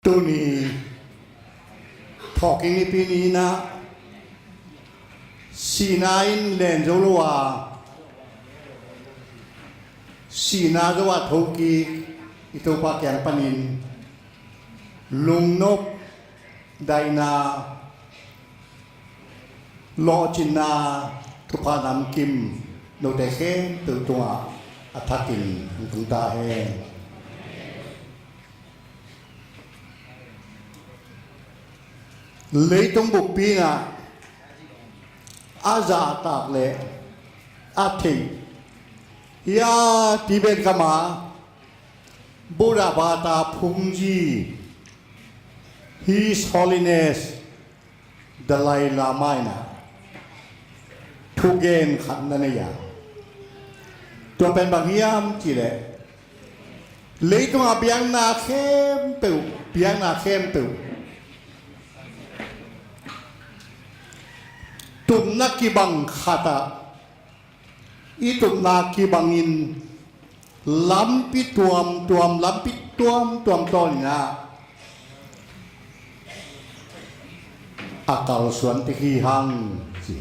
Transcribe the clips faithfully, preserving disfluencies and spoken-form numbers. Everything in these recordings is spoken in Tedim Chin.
Tuni thawhkik nipi ni-in ah sihna in len zo lo a, sihna zo a thokik i Topa kiang panin lungnop, daihna, lawhcinna, thupha namkim note khempeuh tungah a thakin hong tung ta hen. Leitung buppi in ah a zahtak le a theih hi a, Tibet gam a Buddha bata phungzi His Holiness Dalai Lama in ah thugen khat na nei a, tua pen bang hiam cih leh, leitung a biakna khempeuh, biakna khempeuh tupna kibang khat ah, i tupna kibangin lampi tuamtuam, lampi tuamtuam tawnin ah a kalsuan tek hi hang, ci.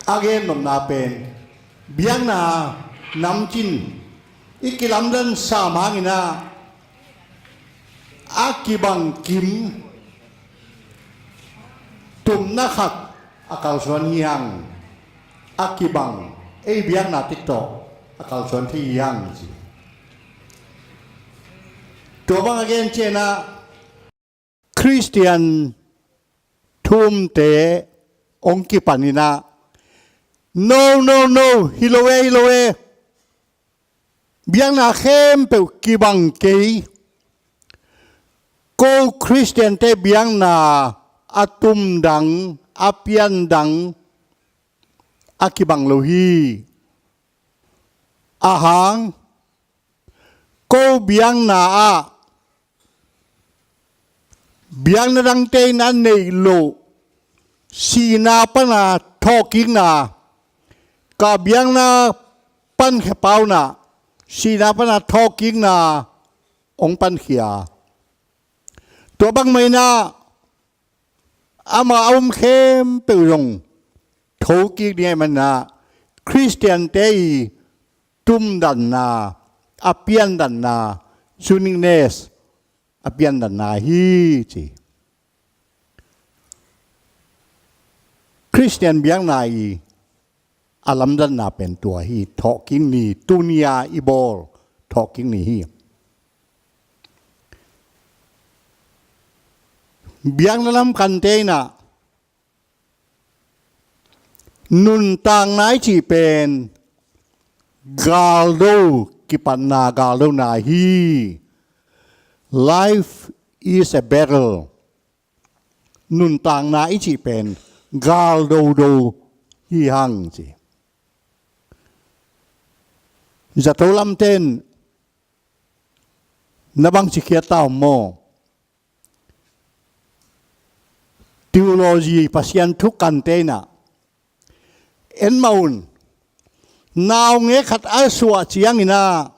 A gennopna pen biakna namcin i kilamdan sam hangin ah a kibang kim tupna khat a kalsuan hi hang, a kibang ei biakna tek tawh a kalsuan thei hi hang, ci. Tua bang a gen ciangin ah Khristian thumte hong kipanin ah, "No, no, no, hi lo e, hi lo e. Biakna khempeuh kibang kei. Ko Khristiante biakna a tum dang, a pian dang a kibang lo hi. A hang ko biakna ah biakna dangte in a neih loh sihna pana thawhkikna, ka biakna pankhia pau in ah sihna pana thawhkikna hong pankhia. Tua bangmah in ah ama a um khempeuh zong thokik ding ahih manin ah Khristiante i tumdanna, a piandanna, uniqueness a piandanna hi," ci. Khristian biakna i a lamdanna pen tua hi. Thawhkik ni, tuni-a i bawl thawhkik ni hi. Biakna lam kante in ah nuntakna i cih pen galdo, kipatna galdona hi. Life is a battle. Nuntakna i cih pen galdodo hi hang, ci. Zato lamten na bang cikhiat ta om maw? Theology, Pasian thu kante in ah, en mah un, naungek khat a suah ciangin ah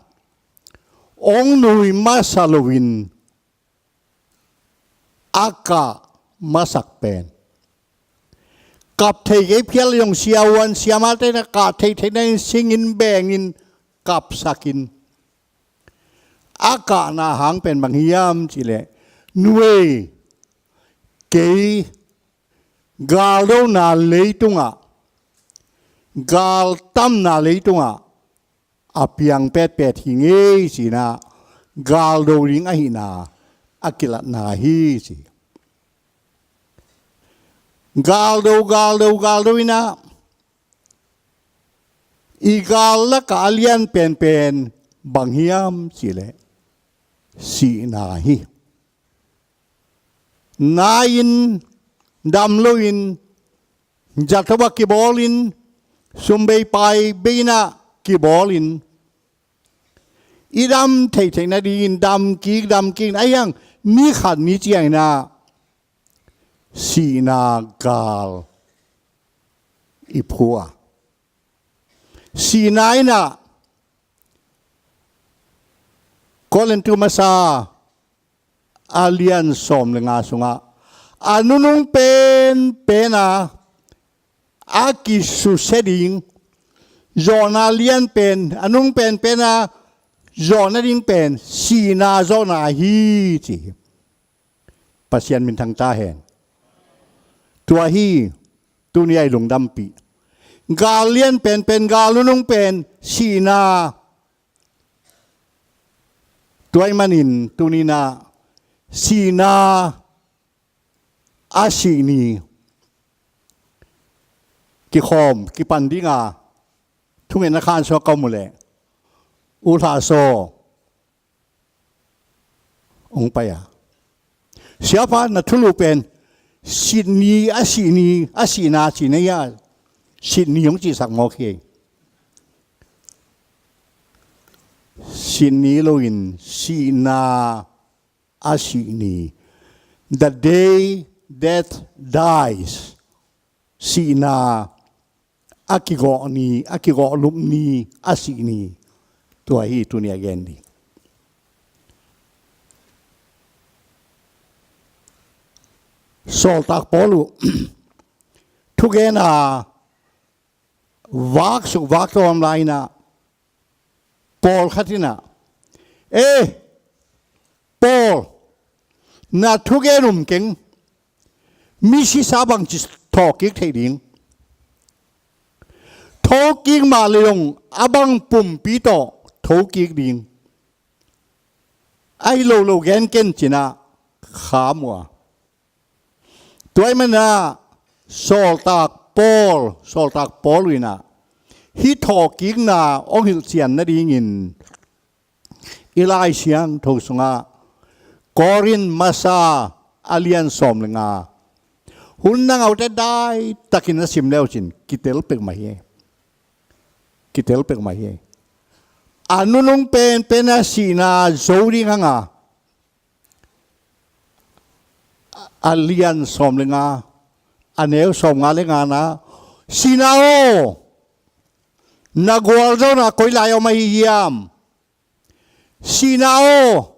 hong nui masa loin a kah masak pen, kap thei kei phial zong siavuan siamate in ah kah theihtheihna in singin, bengin, kapsakin, a kahna hang pen bang hiam cih leh, "Nu ei, kei galdona leitungah, galtamna leitungah a piang petpet hi ing ei," ci-in ah galdo ding ahihna a kilatna hi, ci. Galdo, galdo, galdo in ah i gal lakah a lian penpen bang hiam cih leh sihna hi. Nai-in, dam loin, zato ah kibawlin, sum bei pai bei in ah kibawlin, i dam theihtheih nadingin dam kik, dam kik in, ahih hang ni khat ni ciangin ah sihna gal i phu a, sihna in ah Korintu masa a lian sawm le nga sungah a nunung penpen a a kisusia ding, zawhna lian pen, a nung penpen a zawhna ding pen sihna zawhna hi ci hi. Pasian minthang ta hen. Tua hi tuni a i lungdampih. Gal lian penpen, gal nunung pen sihna. Tua ahih manin tuni-in ah sihna a sih ni kikhawm kipan ding a thungetna khan sua ka mu leh, U Hla Saw hong pai a, "Siapa, na thulu pen sih ni, a sih ni, a sihna ci na hia?" Sih ni hong cihsak mawk hi. Sih ni loin sihna a sih ni. The day death dies. Sihna a kigawh ni, a kigawh lup ni, a sih ni. Tua hi tuni a gen ding. Sawltak Paul uh thugen a vak suk vak tawm lai-in ah, pawlkhat in ah, "Eh, Paul, na thugen um keng, misisa bangci thawhkik theih ding? Thokik mah leh zong a bang pumpi tawh thokik ding. Ahi lo lo gen ken," ci-in ah kham uh a. Tua ahih manin ah Sawltak Paul, Sawltak Paul in ah hih thawhkikna hong hilhcian nadingin i Lai Siangtho sungah Korin Masa a lian sawm le nga, hun na ngaute daitakin a sim le uh cin kitel pek mah hi. Kitel pek mah hi. A nunung penpen a sihna zo ding hang a, a lian sawm le nga, a neu sawm nga le nga-na, "Sihna aw, na gualzawhna koi lai om ahi hiam? Sihna aw,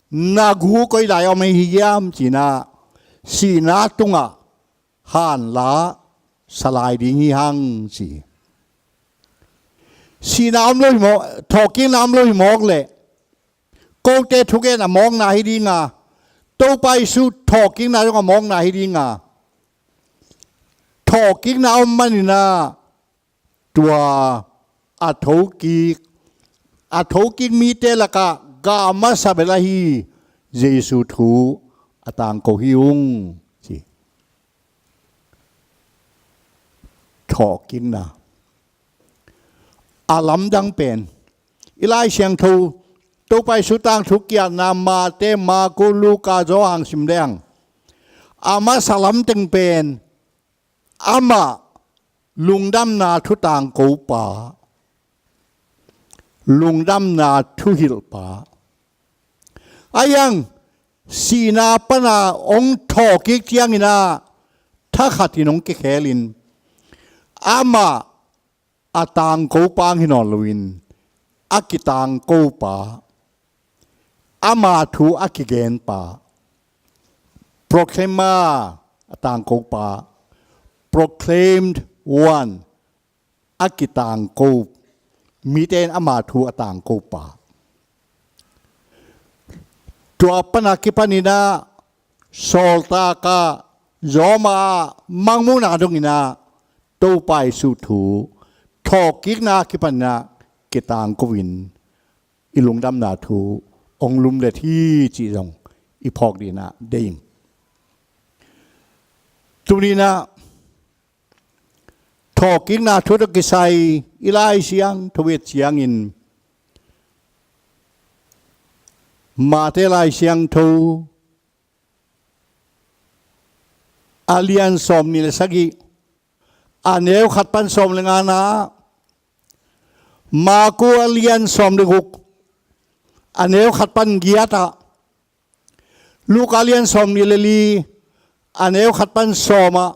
na gu koi lai om ahi hiam?" ci-in ah sihna tungah hanla sa lai ding hi hang ci. Sihna om lo hi mawk, thawhkikna om lo hi mawk leh, kote thugen a mawkna hi ding a, Topa Jesu thawhkikna zong a mawkna hi ding a, thawhkikna om manin ah tua a thokik, a thokik mite lakah gah masa bel ahi Jesu thu a tangko hi ung ci. Thawhkikna. A lamdang pen i Lai Siangtho, Topa Jesu tangthu kiatna Mate, Marku, Luka, Johan sim leng, a masa lam teng pen amah lungdamna thu tangkopa, lungdamna thuhilhpa. Ahi hang sihna pana hong thawhkik ciangin ah thakhatin hong kikhelin, amah a tangkopa hong hi nawn loin, a kitangkopa, ama thu a kigenpa, proclaimer, a tangkopa, proclaimed one, a kitangko, mite in ama thu a tangkopa. Tua pana kipanin ah, sawltak ah, Roma ah, mangmuhna dongin ah, Topa Jesu thu thawhkikna kipanin ah kitangko in, i lungdamna thu hong lumlet hi cih zong i phawk dingin ah deih ing. Tuni-in ah thawhkikna thu tawh kisai i Lai Siangtho i et ciangin, Mate Lai Siangtho a lian sawmnih le sagih, a neu khat pan sawm le nga-na, Marku a lian sawm le guk, a neu khat pan giat ah, Luka a lian sawmnih le li, a neu khat pan sawm ah,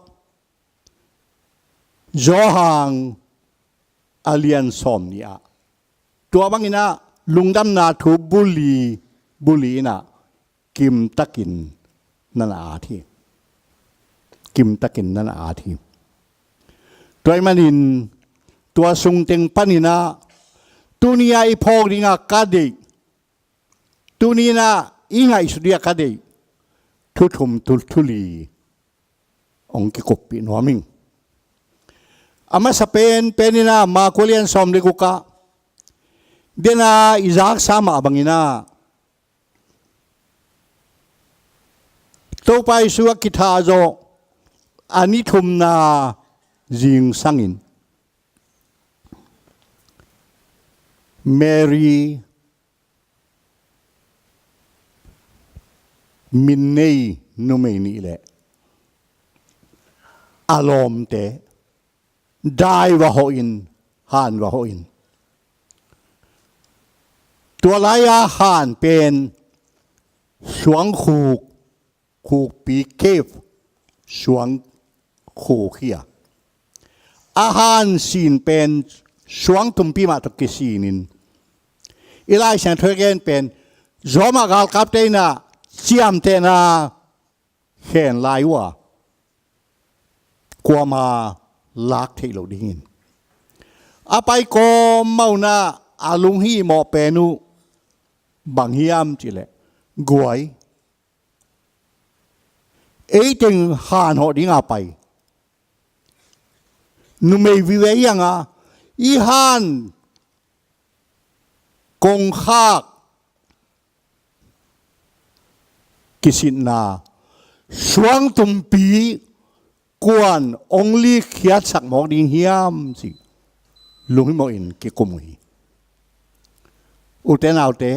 Johan a lian sawmnih ah, tua bangin ah lungdamna thu buli, buli in ah kimtakin na na at hi. Kimtakin na na at hi. Tua ahih manin tua sungteng panin ah tuni-a i phawk dingah ka deih, tuni-in ah i ngaihsut dingah ka deih thu thum, thu, thu li hong kikuppih nuam ing. A masa pen, pen in ah Marka lian sawm le guk ah, den a i zaksa mah bangin ah Topa Jesu a kithah zawh a ni thumna zingsangin Mary min nei numei nih le a lawmte dai va hawhin, han va hawhin. Tua lai-a han pen suangkhuk, khukpi, cave, suangkhuk hi a, a han sin pen suangtumpi mah tawh kisinin, i Lai Siangtho a gen pen zawmah galkapte in ah ciamtehna khen lai uh a, kuamah lak theih loh dingin. A pai kawm mah un ah a lunghimawh pen uh bang hiam cih leh, guai, ei teng han hawh dingah pai, numei vive hi hang a, i han kongkhak kisitna suangtumpi kuan hong likkhiatsak mawk ding hiam cih lunghimawh in kikum uh hi. Ute naute,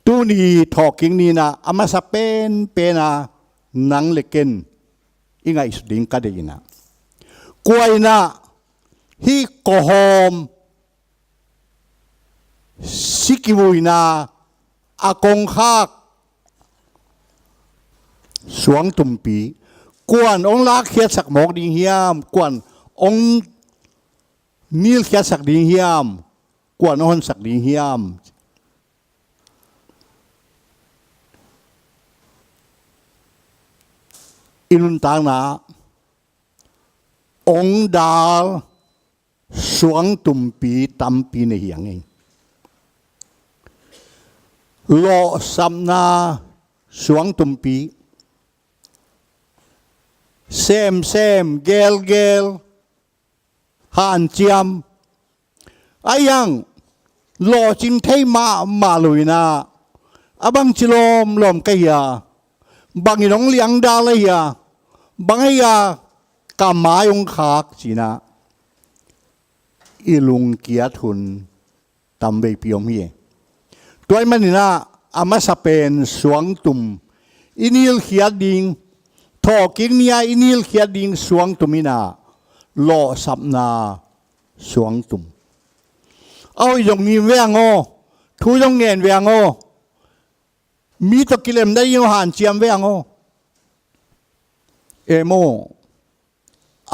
tuni thawhkik ni-in ah a masa penpen a nang le ken i ngaihsut ding ka deih in ah, kua in ah hih kawhawm si kivuina a kongkhak suangtumpi kuan hong lakkhiatsak mawk ding hiam, kuan hong nilkhiatsak ding hiam, kuan hong honsak ding hiam? I nuntakna hong dal suangtumpi tampi nei hi hang ei. Lawhsapna suangtumpi, semsem, gelgel, hanciam, a iang lawhcing thei mahmah lo in ah, a bangci lawmlawm ka hia, bangin hong liangdal a hia, bang a hia ka mai hong khak ci-in ah i lungkiat hun tamveipi om hi. Tua ahih manin ah a masa pen suangtum i nilkhiat ding, thawhkik ni-a i nilkhiat ding suangtum in ah lawhsapna suangtum. A hoih zong ngim ve hang aw, thu zong ngen ve hang aw, mi tawh kilem nading aw, hanciam ve hang aw. Em aw,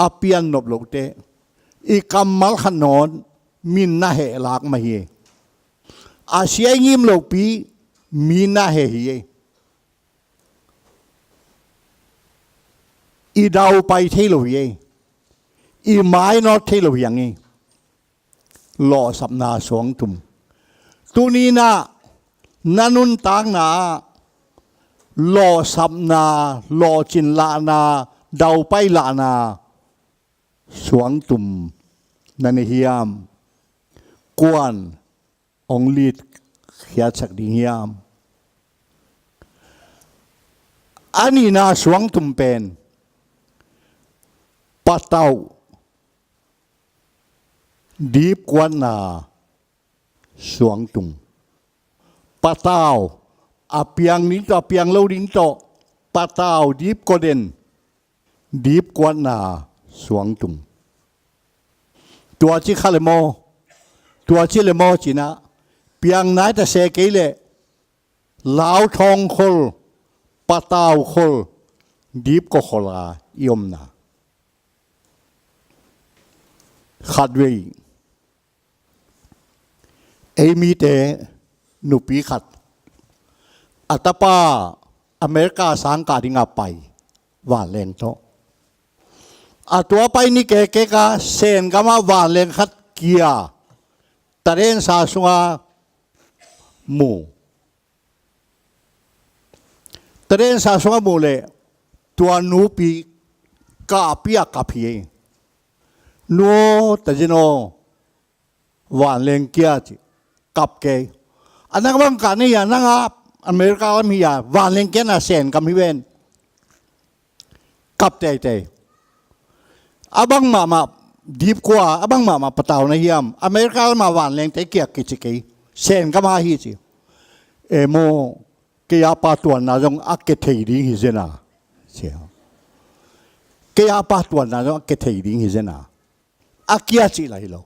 a pian nop loh teh i kammal khat nawn min na heh lak mah hi. A sia i ngim lohpi mi na heh hi. I daupai thei lo hi. I mainawt thei lo hi hang hi. Lawhsapna suangtum. Tuni-in ah na nuntakna ah lawhsapna, lawhcin lahna, daupai lahna suangtum na nei hiam? Kuan hong likkhiatsak ding hiam? A nihna suangtum pen patauh dipkuatna suangtum. Patauh, a piang ding tawh, a piang lo ding tawh, patauh dipkua den, dipkuatna suangtum. Tua ci kha le maw, tua ci le maw ci-in ah piang nai ta se kei leh lauthawng khol, patauh khol, dipkua khol a i omna. Khatvei ei mite nupi khat a tapa America sangkah dinga pai vanleng tawh. A tua pai ni kekek a Sen gamah vanleng khat kia tadensa sunga mu. Tadensa sunga mu le tua nupi kahpi a kap hi. Nu, tazin aw, vanleng kia ci, kap kei. A nang bang kah na hia, nang a America lam hi a, vanleng kia na Sen gam hi ven. Kap teitei. A bang mahmah dipkua, a bang mahmah patau na hiam, America lam a vanleng te kia kici kei, Sen gam a hi ci. E maw, kei a pa tuanna zong a ke thei ding hi zena. Cia. Kei a pa tuanna zong a ke thei ding hi zena. A kia cih la hi lo.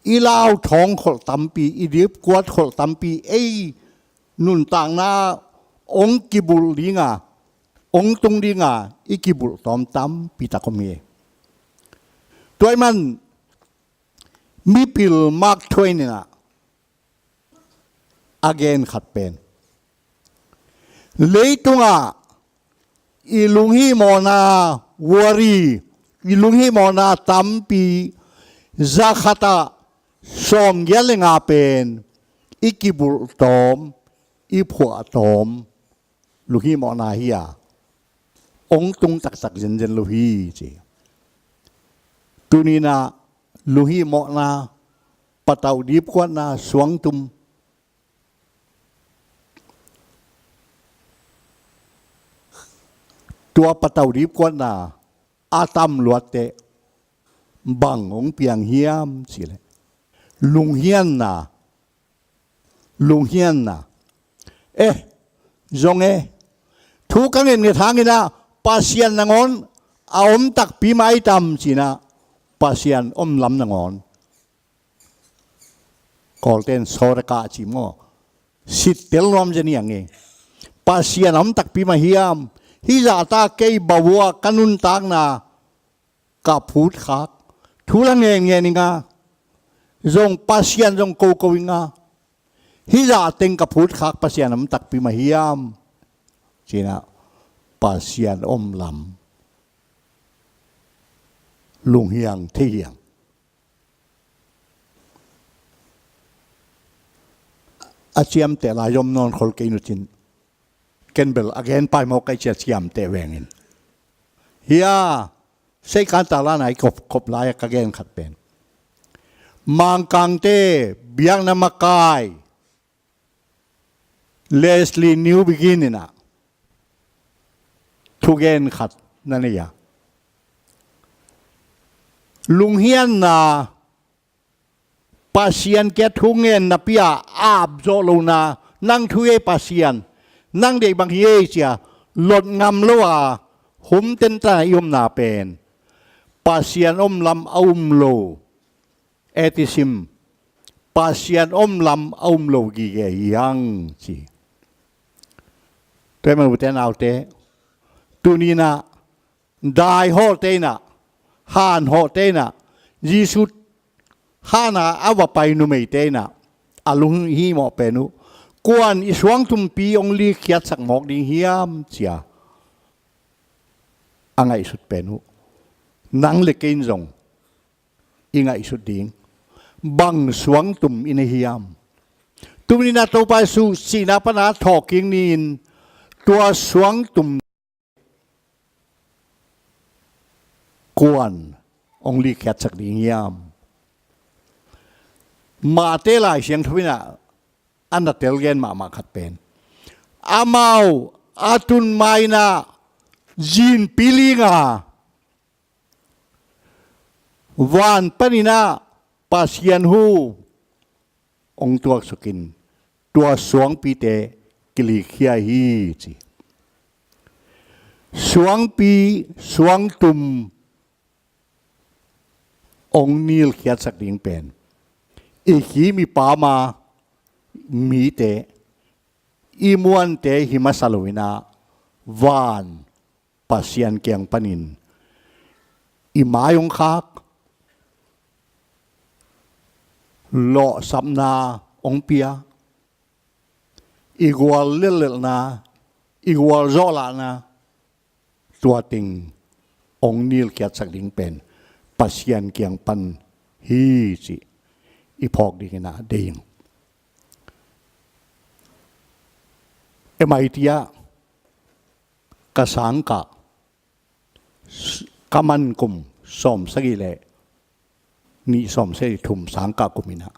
I lau thawng kholh tampi, i dipkuat kholh tampi, ei nuntakna ong kibulh dinga, ong tung dinga, i kibulh tawm tampi tak om hi. Tua ahih man mipil Mark Twain in ah a gen khat pen, leitungah i lunghihmawhna, worry, i lunghihmawhna tampi, za khatah sawmgiat le nga pen i kibulh tawm, i phuah tawm lunghihmawhna hi a, ong tung taktak zenzen lo hi ci. Tuni in ah lunghihmawhna, patauh dipkuatna, suangtum, tua patauh dipkuatna a tam luatteh bang ong piang hiam cih leh, lunghianna, lunghianna. Eh, zong e, thu ka ngetnget hangin ah Pasian nangawn a om takpi mah i tam ci-in ah, Pasian om lam nangawn. Kawlten sawt a kah ci maw, sittel nuam zen hi hang e. Pasian a om takpi mah hiam? Hih zahta kei bawua ka nuntakna ka phutkhak, thu la ngen ngen ing a, zong Pasian zong koko ing a, hih zah teng ka phutkhak Pasian om takpi mah hiam? Ci-in ah Pasian om lam lunghiang thei hiang. A ciamteh lai zom nawn khol kei nu cin, ken bel a gen pai mawk kai cia ciamteh vengin. Hia, Seikan Talan ah i kop, kop lai-a ka gen khat pen, Mangkangte biakna makai Leslie Newbigin in ah thugen khat na nei a, lunghianna, Pasian kiang thu ngen napi-a ap zawh lohna, nang thu ei Pasian, nang deih bang hi ei cia lot ngam lo a, humten ta i omna pen Pasian om lam a um lo, atheism, Pasian om lam a um lo gige hi hang ci. Tua ahih man ute naute, tuni in ah daihawhte in ah, hanhawhte in ah, Jesu hana a va pai numeite in ah a lunghihmawh pen uh, kuan i suangtumpi ong likkhiatsak mawk ding hiam cia a ngaihsut pen uh, nang le kei in zong i ngaihsut ding, bang suangtum i nei hiam? Tuni in ah Topa Jesu sihna pana thawhkik ni-in tua suangtum kuan ong likkhiatsak ding hiam? Mate Lai Siangtho in ah a na telgen mahmah khat pen, amau a tun ma-in ah zinpi linga van panin ah Pasian hu ong tuaksukin tua suangpite kilikhia hi ci. Suangpi, suangtum ong nilkhiatsak ding pen i khim i pam a mite, i muante hi masa lo-in ah van Pasian kiang panin i mai ong khak, lawhsapna ong pia, i gual lellelhna, i gual zawhlahna, tua teng hong nilkhiatsak ding pen Pasian kiang pan hi cih i phawk dingin a deih ing. M I T ah ka sangkah ka man kum sawmsagih le nih, sawmsagih thum sangkah kum in ah,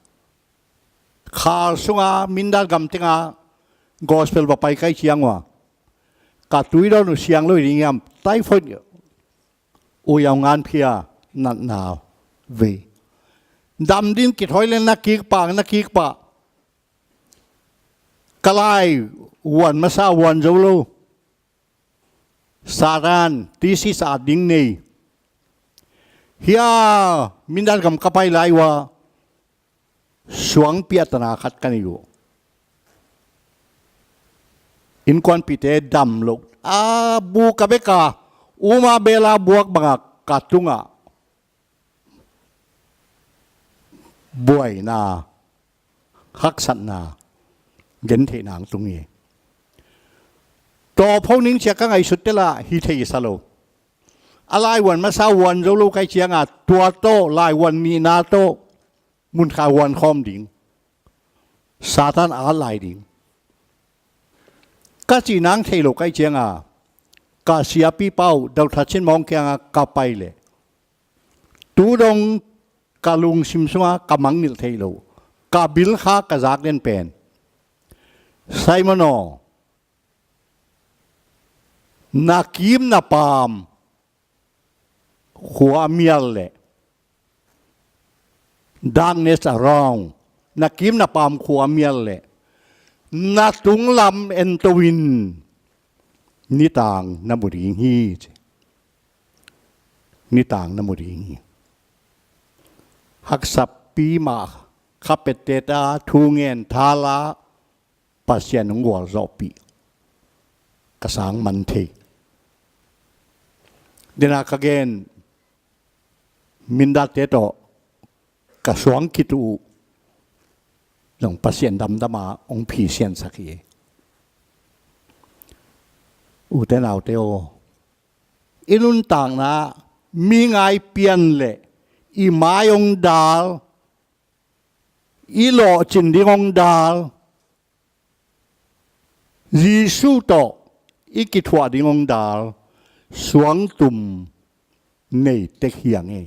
khal sunga Mindat gam tengah gospel va pai ka hih ciang ua, ka tui dawn uh siang lo hi ding hiam, typhoid, uiau nganphia natna vei. Dam ding kithawi le na kik pah, na kik pah. Ka lai vuan masa vuan zo lo. Satan, thesis at ding nei. Hia, Mindat gam ka pai lai ua, suangpi a tana khat ka nei uh. Innkuanpihte dam lo. A bu ka bek a, uma bela buak bangah ka tungah buaina, haksatna, gentheihna hong tung hi. Tawpho ning ci-a ka ngaihsut teh lah hi thei sa lo. A lai vuan masa vuan zo lo ka hih ciangah, tua tawh, lai vuan nihna tawh, munkha vuan khawm ding. Satan a at lai ding. Ka cih nang thei lo ka hih ciangah, ka siapipa uh, Doctor Cin Maung kiangah ka pai leh, tu dong ka lungsim sungah ka mangngilh theih loh, ka bilkha ka zak den pen, Simon aw, na kiim na paam khua a mial leh, darkness around, na kiim na paam khua a mial leh, na tunglam ento in, nitang na mu ding hi, ci. Nitang na mu ding hi. Haksatpi mah kha pette ta thu ngen thala, Pasian hong gualzawhpih ka sang man thei. Dena ka gen, Mindatte tawh ka suang kituh uh zong Pasian damdama hong phisiansak hi. Ute naute aw, i nuntakna mi ngai pian leh i mai hong dal, i lawhcin ding hong dal, Jesuh tawh i kithuah ding hong dal suangtum nei tek hi hang e.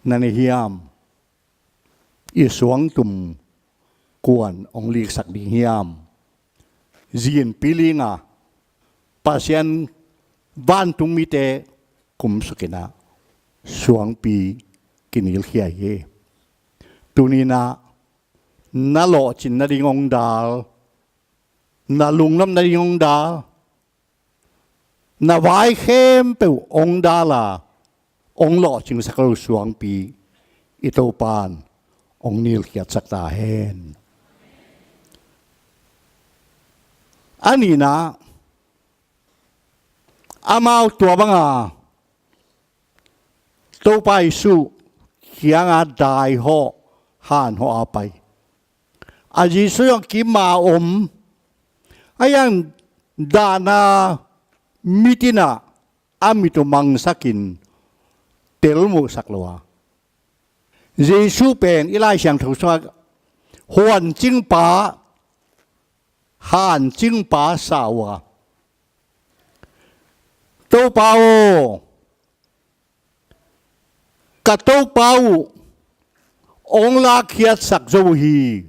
Na nei hiam? I suangtum kuan hong liksak ding hiam? Zinpi linga Pasian vantung mite kumsuk in ah suangpi kinilkhia hi. Tuni-in ah na lawhcin nading hong dal, na lungnuam nading hong dal, na vai khempeuh hong dal a, hong lawhcingsak lo suangpi i Topa'n hong nilkhiatsak ta hen. A nihna, amau tua banga Topa Jesuh kianga daihawh, hanhawh a pai. A Jesuh zong kim a om. A hiang dahna mit in ah a mit uh mangsakin telmuhsak lo a. Jesuh pen i Lai Siangtho sungah huancingpa, hancingpa sa uh a. Topa aw, ka Topa uh hong lakkhiatsak zo uh hi,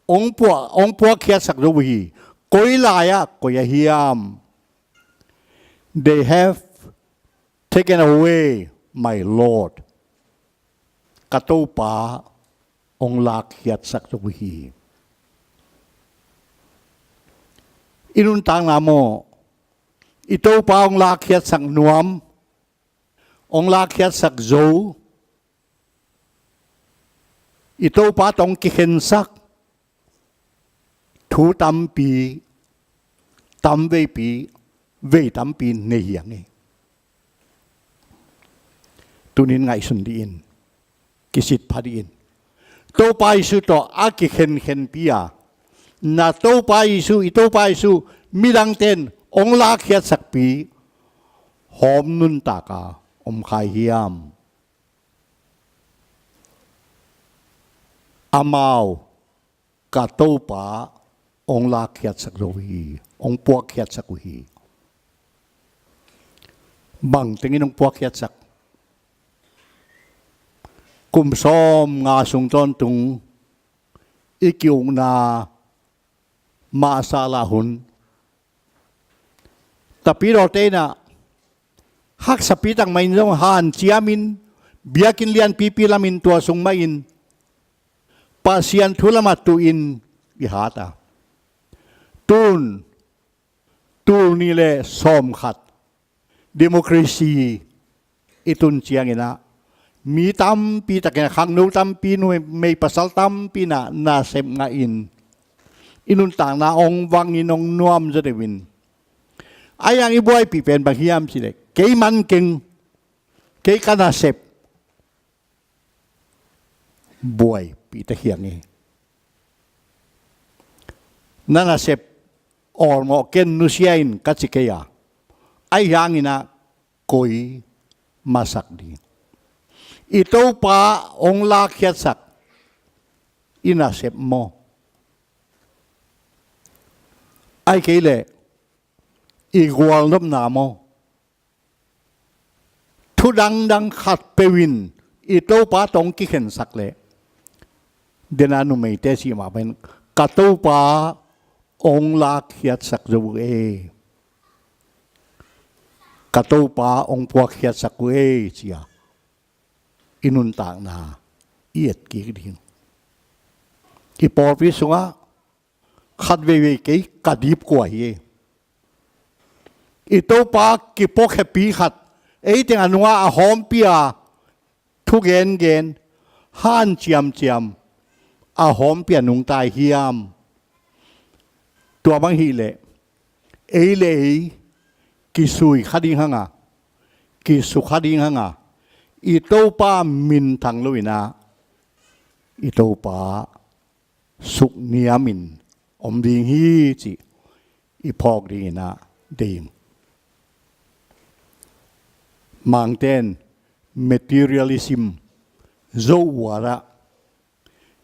hong pua-, hong puakkhiatsak zo uh hi, koi lai-ah, koi ah hiam? They have taken away my Lord. Ka Topa hong lakkhiatsak zo uh hi. I nuntakna maw, i Topa hong lakkhiatsak nuam, hong lakkhiatsak zo, i Topa tawh hong kikhensak thu tampi, tamveipi, vei tampi nei hi hang e. Tuni-in ngaihsun dih in, kisitpha dih in. Topa Jesuh tawh a kikhenkhenpi a, na Topa Jesu, i Topa Jesu, midangte in hong lakkhiatsakpi hawm nuntak a om kha i hiam? Amau ka Topa hong lakkhiatsak zo uh hi, hong puakkhiatsak uh hi. Bang tengin hong puakkhiatsak? Kum sawmnga sung tawntung i ki-ukna masa lah hun, tapidawte in ah haksapi tak mah in zong hanciamin, biakinn lianpipi lamin tua sung mah in Pasian thu lamah tuhin i hat a, tun tul nih le sawmkhat democracy i tun ciangin ah, mi tampi takin ah, khangno tampi, numei pasal tampi in ah nasep ngahin, i nuntakna hong vangin, hong nuam zaw deuhin, a hiang i buaipih pen bang hiam cih leh, kei man keng, kei ka nasep buaipih ta hiang hi. Na nasep awlmawh ken, nusia in ka ci kei a, a hiangin ah koi masak ding? I Topa hong lakkhiatsak i nasep maw? Ahih kei leh i gualnopna maw? Thu dangdang khatpeuh in i Topa tawh hong kikhensak leh, dena numeite cih mah bangin, ka Topa hong lakkhiatsak zo uh e, ka Topa hong puakkhiatsak uh e, ci-a i nuntakna i etkik ding. I pawlpi sungah khat veivei kei ka dipkua hi. I Topa kipuakkhiatpi khat, ei teng a nungah a hawmpi a thu gengen, hanciamciam a hawmpi a nungta i hiam? Tua bang hi leh, ei le ei kisui kha ding hang a, kisukha ding hang a, i Topa minthang lo-in ah, i Topa sukniamin om ding hi cih i phawk dingin ah deih ing. Mangte'n materialism zo uar ah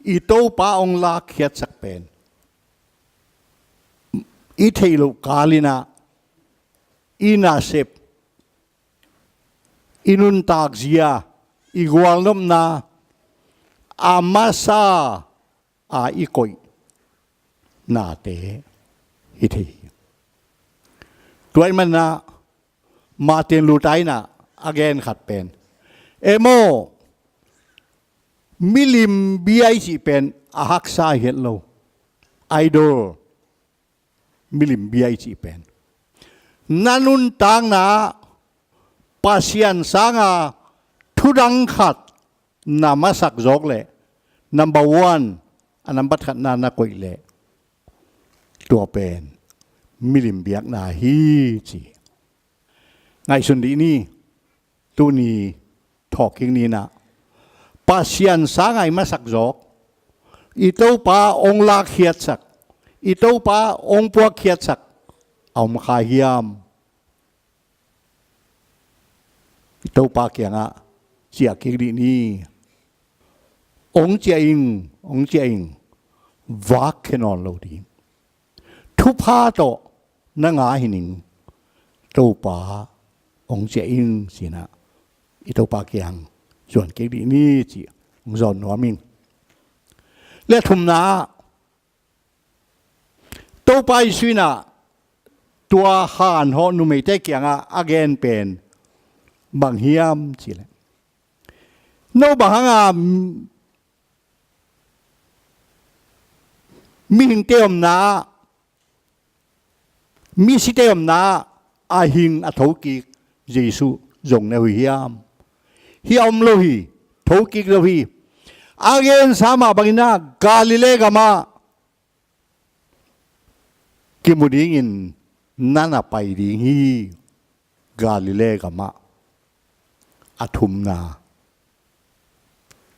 i Topa hong lakkhiatsak pen i theih loh kalin ah, i nasep, i nuntak zia, i gualnopna a masa a i koihnate hi thei hi. Tua ahih manin ah Martin Luther in ah a gen khat pen, e maw, milim bia i cih pen a haksa hi het lo. Idol, milim bia i cih pen, na nuntakna ah Pasian sanga thudang khat na masak zawk leh, number one, a nambat khatna na koih leh, tua pen milim biakna hi, ci. Ngaihsun dih ni, tuni thawhkik ni-in ah, Pasian sanga i masak zawk, i Topa hong lakkhiatsak, i Topa hong puakkhiatsak a om kha hiam? I Topa kiangah ciahkik dih ni. Hong ciah ing, hong ciah ing, vakkhia nawn lo ding. Thupha tawh na ngah hi ning, Topa hong ciah ing, ci-in ah i Topa kiang zuan kik dih ni, ci hong zawn nuam ing. Le thumna ah, Topa Jesu in ah tua hanhawh numeite kiangah a gen pen bang hiam cih leh, no bang hanga mihingte omna ah, misite omna ah a hing a thokik Jesu zong na hi uh hiam? Hih a om lo hi, thokik lo hi. A gensa mah bangin ah Galilee gamah kimu dingin na na pai ding hi. Galilee gamah a thumna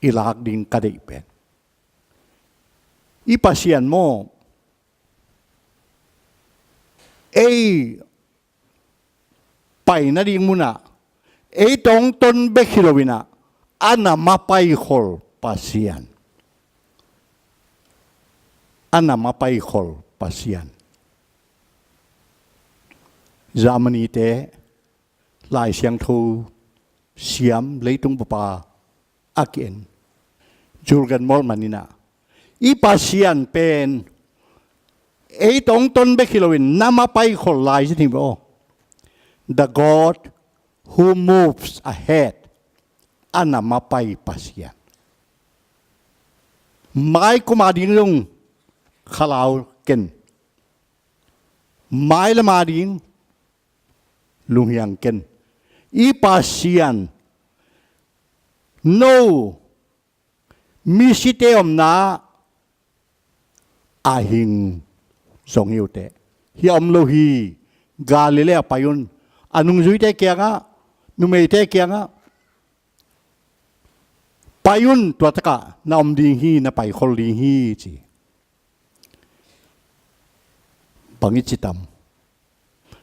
i lak ding ka deih pen, i Pasian maw, Ei pai nading munah ei tawngton bek hi loinah a na mapai khol Pasian. A na mapai khol Pasian. Germany-te Lai Siangtho siam leitung papa a ki-en Jürgen Moltmann inah, i Pasian pen ei tawngton bek hi loin na mapai khol lai zin hi maw. The God who moves ahead. A na mapai Pasian. Mai kum a ding zong khalau ken. Mai lam a ding lunghiang ken. I Pasian no misite omna a hing zong hi uh teh. Hi om lo hi. Galilee pai un. A nungzuite kiangah, numeite kiangah, pai un, tua takah na om ding hi, na pai khol ding hi, ci. Bang i ci tam?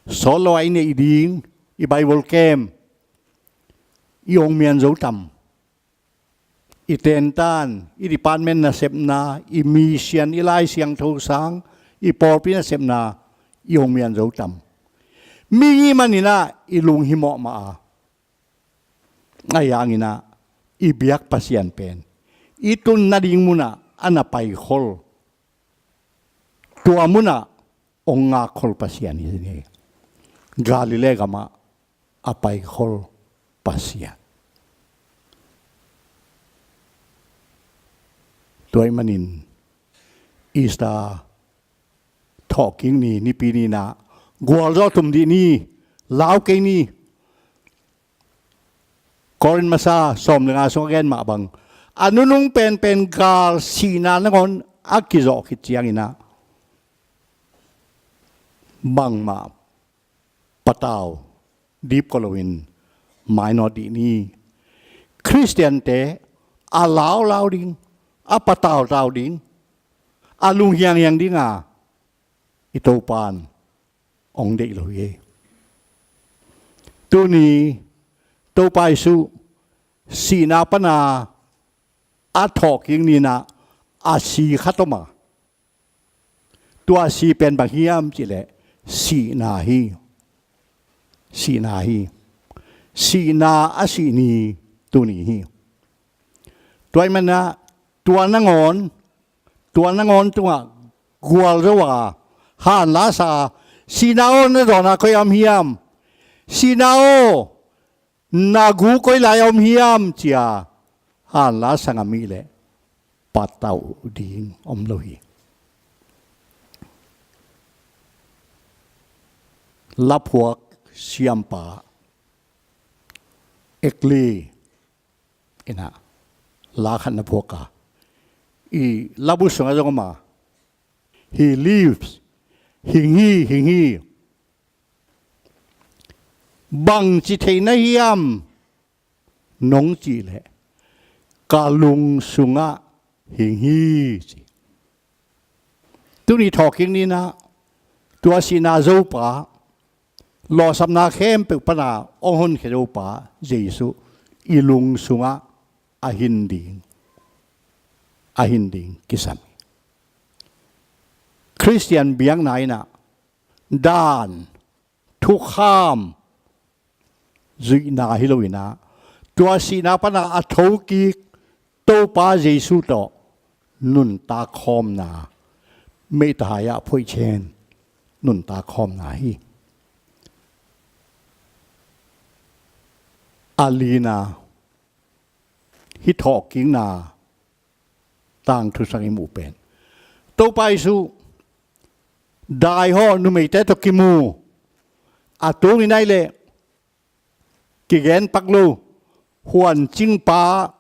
Sawt lo a i neih ding i Bible kem i ong mian zo tam? I tentan, i department nasepna, i mission, i Lai Siangtho sang, i pawlpi nasepna i ong mian zo tam? Mi ngih maninah i lunghimawh mah a, ahi hanginah i biak Pasian pen i tun nading munah a na pai khol, tua munah ong ngak khol Pasian hi. Galilee gamah a pai khol Pasian. Tua ahih manin Easter thawhkik ni, Nipi ni inah gualzawh tum dih ni, lau kei ni. Korin masa sawm le nga sung a gen mah bang, a nunung penpen gal sihna nangawn a kizawh khit cianginah bangmah patau dipkua loin mainawt dih ni. Khristiante a laulau ding, a patautau ding, a lunghianghiang dinga i Topan ong deih lo hi. Tuni Topa Jesu sihna pana a thawhkik ninah a si khat om a, tua si pen bang hiam cihleh sihna hi. Sihna hi. Sihna a sih ni tuni hi. Tua ahih manah tua nangawn, tua nangawn tungah gualzo a, hanlasa a, sihna aw, na dawnna koi a om hiam? Sihna aw, na gu koi lai a om hiam, ci-a hanlasa ngam hileh patauh ding om lo hi. Laphuak siampa Ekli inah la khat na phuak a, i labu sungah zong om a, he lives, hing hi, hing hi. Bangci theih na hiam? Nong cihleh ka lung sungah hing hi, ci. Tuni thawhkik ninah tua sihna zopa, lawhsapna khempeuh pana ong honkhia zopa Jesu i lung sungah a hin ding, a hin ding kisam hi. Khristian biakna inah dan, thukham zuihna hi loinah tua sihna pana a thokik Topa Jesu tawh nuntak khawmna, meitahai-ah phoihchen nuntak khawmna hi. A lina, hih thawhkikna tangthu sang i muh pen Topa Jesu daihaw numeite tawh kimu, a tungin ahih leh kigen pak lo, huan cingpa,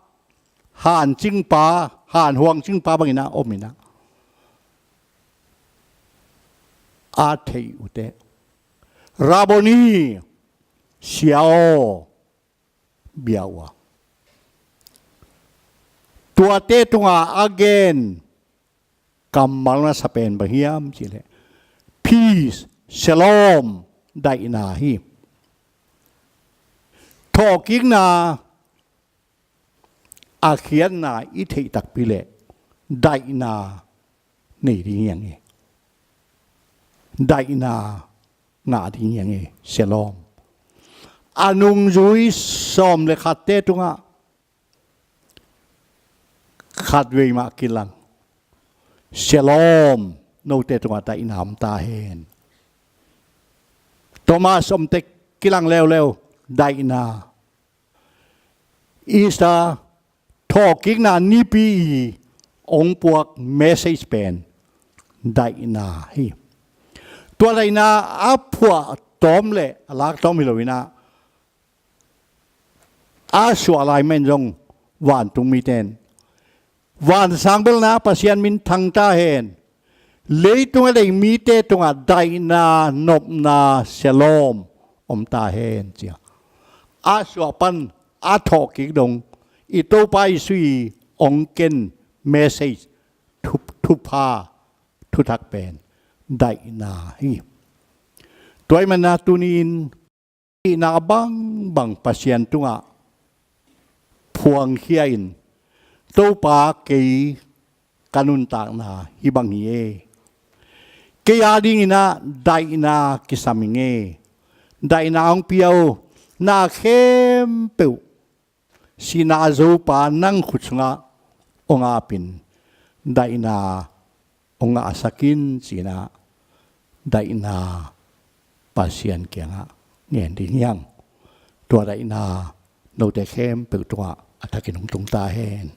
han cingpa, han huang cingpa banginah ominah a theih uhteh, Rabboni, Sia aw, bia uh a, tuate tunga a gen kammal masa pen bang hiam cihleh, peace Shalom, daihna hi. Thawhkikna a khiatna i theih takpi leh daihna nei ding hi hang hi. Daihna ngah ding hi hang hi. Shalom. A nungzui sawm le khatte tungah khatvei mah kilang. Shalom, note tungah daihna om ta hen. Thomas omte kilang leuleu, daihna. Easter, thawhkikna nipi i hong puak message pen daihna hi. Tua daihna a phuah tawm le a lak tawm hi lo in ah, a suah lai mah in zong vantungmite in vansang belna Pasian min thang ta hen. Leitung a dei mite tungah daihna, nopna, shalom om ta hen, ci a. A suah pan a thawhkik dong i Topa Jesu i hong ken message, thu, thupha, thuthak pen daihna hi. Tua ahih manin ah tuni-in hihna bangbang Pasian tungah phuangkhia in, Topa, kei ka nuntakna hih bang hi e. Kei a dingin ah daihna kisam ing e. Daihna hong pia o, na khempeuh sihna a zopa nang khut sungah hong apin, daihna hong ngahsak in, ci-in ah daihna Pasian kiangah ngen ding hi hang. Tua daihna note khempeuh tungah a thakin hong tung ta hen.